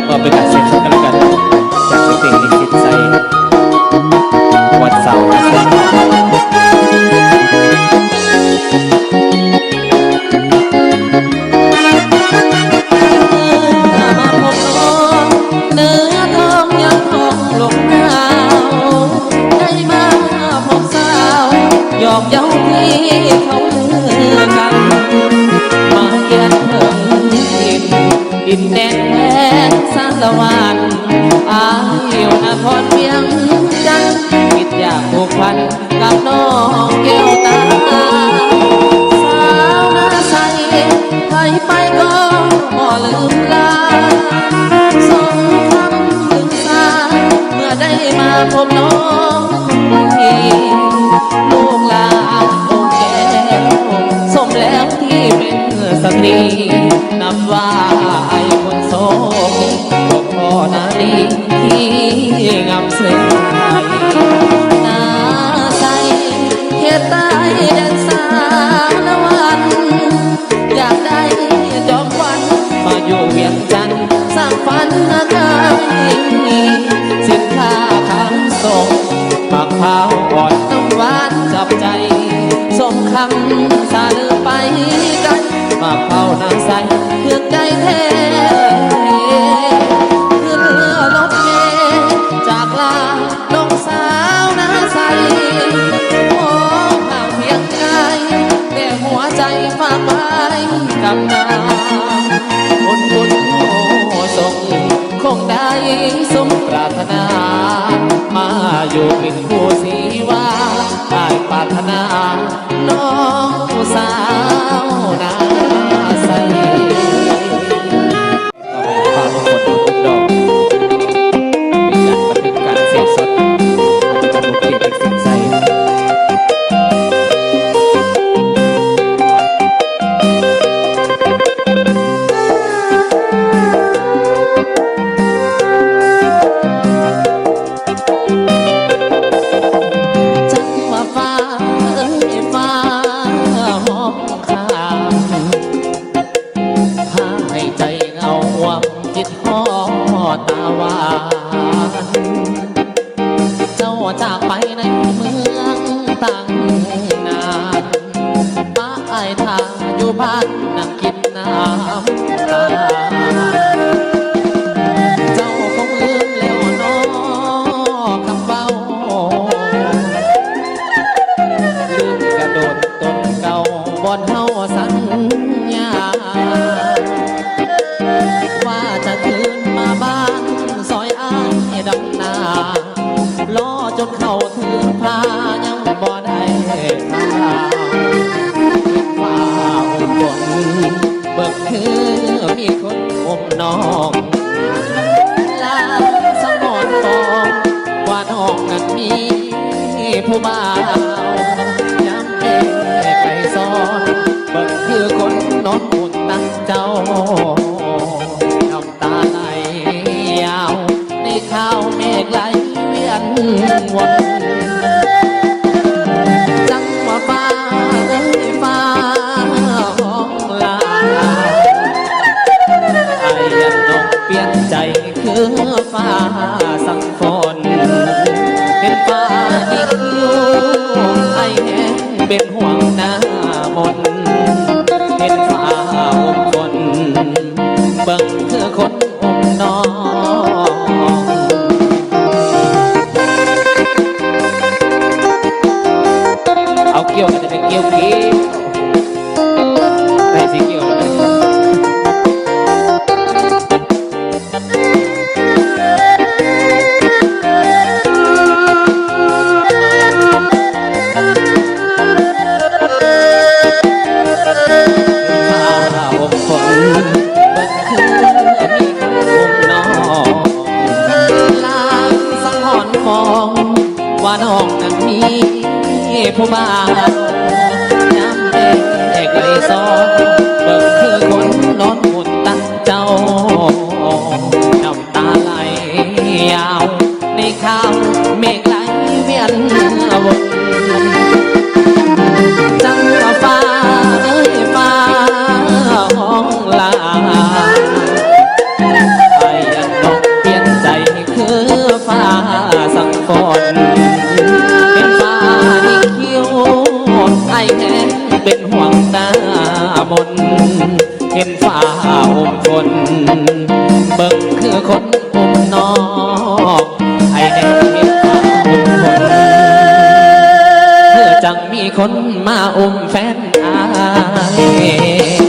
ກໍເປັນການສຽບສົດກັນແລ້ວກັນ ຈາກເພງນິສິດໄຊ ວັນເສົາ ມາພົບນ້ອງເນື້ອທອງ ຍັງທອງລົງໜາວ ໄດ້ມາພົບສາວ ຢອກເຍົາທີ່ເຂົາລືກັນ ມາຮຽນເຖິງດິນ ດິນແດນແຂວງສາລະວັນ ອາຢູ່ນະຄອນວຽງຈັນ ຄິດຢາກຜູກພັນ ກັບນ້ອງແກ້ວຕາ ສາວນາໃສ ໃຜໄປກໍບໍ່ລືມລາ ສົມຄຳລຶງສາ ເມື່ອໄດ້ມາພົບນ້ອງຄົນດີ ລູກຫຼານອົງແກ້ວ ສົມແລ້ວທີ່ເປັນສະຕຣີ ນັບວ່າອ້າຍຄົນໂຊກດີ ພໍ້ນາລີທີ່ງາມເຊື່ອໃສ ນາໃສ ເຂດໃຕ້ແດນສາລະວັນ ຢາກໄດ້ຈອມຂວັນ ມາຢູ່ວຽງຈັນ ສ້າງຝັນໃຫ້ ສິນຄ້າຄ້າງສົ່ງ ໝາກພ້າວອ່ອນນ້ຳຫວານຈັບໃຈ ສົມຄຳສາລືໄປໄກ ໝາກພ້າວນາໃສ ຖືກໃຈແທ້ ຂຶ້ນລົດເມຈາກລາ ນ້ອງສາວນາໃສ ຂໍຫ່າງພຽງກາຍ ແຕ່ຫົວໃຈຝາກໄວ້ກັບນາງ ບຸນບຸນຜູ້ສົ່ງ ຄົງໄດ້ສົມປາດຖະໜາ ມາຢູ່ເປັນຄູ່ຊີວາ ອ້າຍປາດຖະໜາ ນ້ອງສາວນາໃສ. ຂໍໃຫ້ຟັງຄົນທຸກດອກ ເປັນການບັນທຶກການສຽບສົດ ຈາກບົດເພງເພງສິນໄຊ. ຈັກວ່າຟ້າເອີຍຟ້າຮ້ອງ ຂ້າ ພາໃຫ້ໃຈເຫງົາຫວງ ຄິດຮອດຕາຫວານ ເຈົ້າຈາກໄປໃນເມືອງຕັ້ງນານ ປະອ້າຍທ່າຢູ່ບ້ານ ນັ່ງກິນນ້ຳຕາ ເຈົ້າຄົງລືມແລ້ວເນາະຄຳເວົ້າ ລືມກະໂດດ ຕົ້ນເກົ່າບ່ອນເຮົາສັນຍາ ວ່າຈະຄືນມາບ້ານ ຊ່ອຍອ້າຍດຳນາ ລໍຈົນເຂົ້າເຖິງພາ ຍັງບໍ່ໄດ້ທ່າ ຟ້າອົບຝົນ ເບິ່ງຄືມີຄົນອົບນ້ອງ ລາງສະໝອນບອກວ່ານ້ອງນັ້ນມີຜູ້ບ່າວ ຍາມແມ່ໄກສອນ ເບິ່ງຄືຄົນນອນໝຸນຕັກເຈົ້າ ນ້ຳຕາໄຫຼຍາວ ໃນຄາວເມກໄຫຼວຽນວົນ ຈັ່ງວ່າຟ້າເອີຍຟ້າຮ້ອງລາ ອ້າຍຢ້ານນ້ອງປ່ຽນໃຈຄືຟ້າສັ່ງຝົນ ເຫັນຟ້າຍິງຢູ່ ອ້າຍແຮງເປັນຫ່ວງໜ້າມົນ ເຫັນຟ້າອົບຝົນ ເບິ່ງຄືຄົນອົບນ້ອງ ເອົາກ່ຽວກໍຈະໄປກ່ຽວກີ້ ໃຜຊິກ່ຽວກໍໄດ້ ຟ້າອົບຝົນ ເບິ່ງຄືມີຄົນອົບນ້ອງ ລາງສັງຫອນມອງ ວ່ານ້ອງນັ້ນມີຜູ້ບ່າວ ຍາມແລກໄກສອນ ເບິ່ງຄືຄົນນອນໝຸນຕັກເຈົ້າ ນ້ຳຕາໄຫຼຍາວ ໃນ ເມກໄຫຼວຽນວົນ ຈັ່ງວ່າຟ້າເອີຍຟ້າຮ້ອງຫຼາ ອ້າຍຍັງຕ້ອງປ່ຽນໃຈຄືຟ້າສັງຝົນ ເປັນຟ້າທີ່ຄິ້ວ ອ້າຍແຮງເປັນຫ່ວງໜ້າມົນ ເຫັນຟ້າອົມຝົນ ເບິ່ງຄືຄົນອົມນ້ອງ ໃຫ້ແນ່ເຫັນຟ້າອົມຝົນ ຄືຈັ່ງມີຄົນມາອົມແຟນອ້າຍ